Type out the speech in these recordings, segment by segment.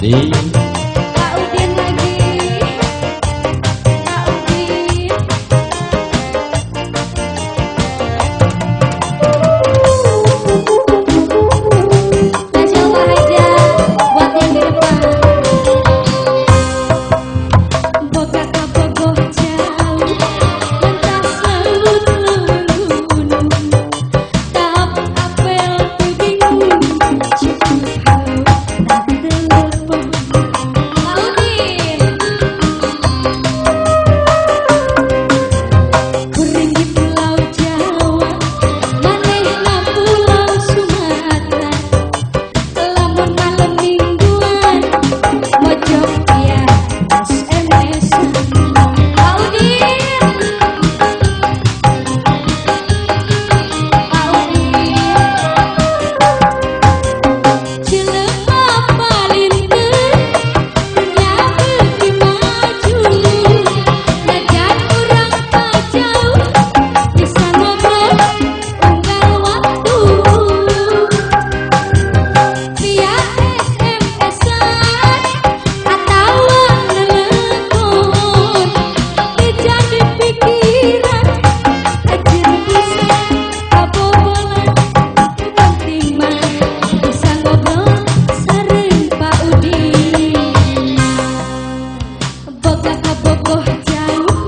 Kasih. Pak Udin lagi. Pak Udin. Spesial Pak Haja buat yang di depan. Boga kabogoh jauh, mentas laut leuweung gunung. Tapi apel teu bingung, cukup halu tak telepon. Pak Udin. Kuring di Pulau Jawa, manehna Pulau Sumatera. Lamun malam mingguan, mojok via SMS-an. Pak Udin. Pak Udin. Jelema palinter, dunya beuki maju. Najan urang jauh, bisa ngobrol unggal waktu. Via SMS-an atawa nelepon, teu jadi pikiran, hajer pisan kabobolan. Nu penting mah bisa ngobrol sareng Pak Udin. Boga kabogoh jauh,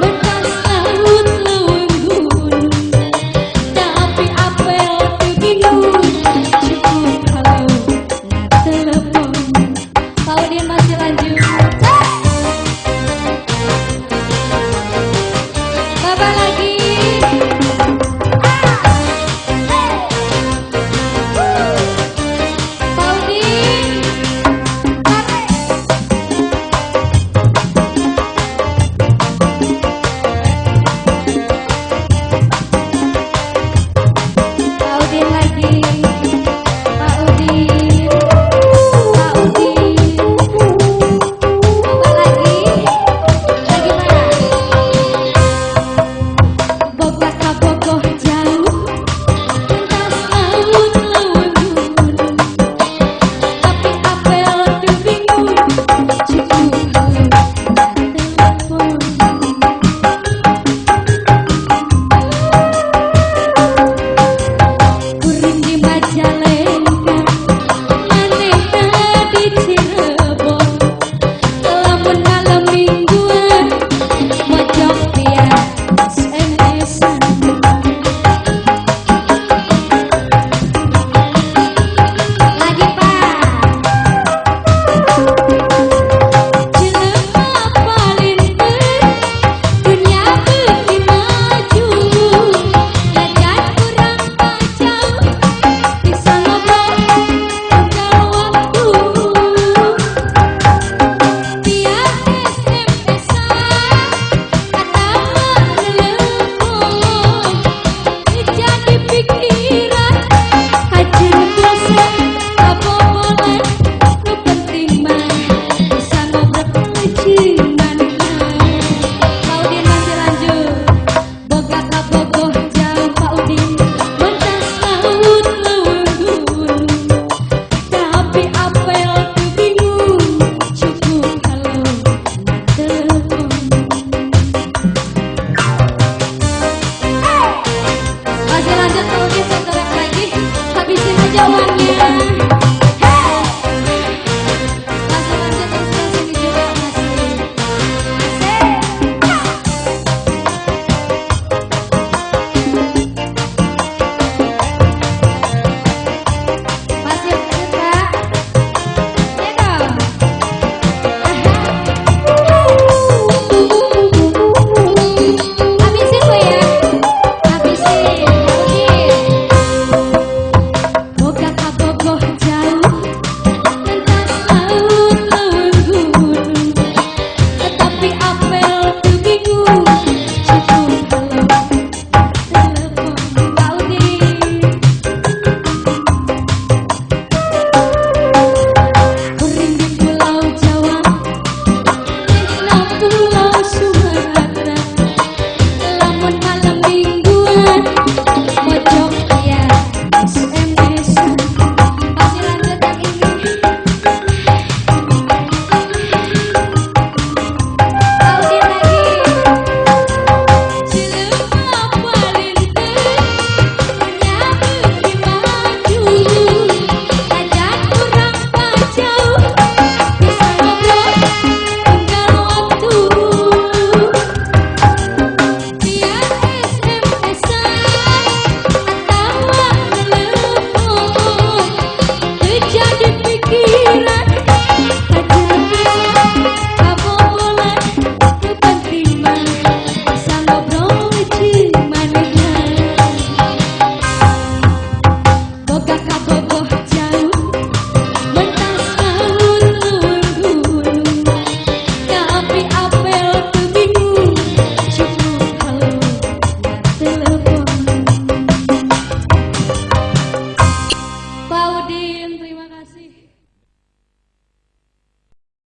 mentas laut leuweung gunung. Tapi apel teu bingung, cukup halo na telepon. Pak Udin masih lanjut. Bapak lagi. Pak Udin. Tarik. Pak Udin lagi. Pak Udin. Pak Udin. Bapak lagi. Lagi mana? Boga kabogoh jauh, mentas laut leuweung gunung. Tapi apel teu bingung, cukup halo na telepon. Kuring di Majalengka, manehna di Cirebon. Lamun malam mingguan, mojok via SMS-an. Lagi Pak. Jelema palinter, dunya beuki maju. Najan urang jauh, bisa ngobrol unggal waktu. Via SMS-an atawa nelepon, teu jadi pikiran, hajer pisan kabobolan. Nu penting mah bisa ngobrol jeung manehna. Pak Udin masih lanjut. Boga kabogoh jauh Pak Udin, mentas laut leuweung gunung. Tapi apel teu bingung, cukup halo na telepon. Masih lanjut Pak Udin, satu rap lagi. Habisin aja uangnya.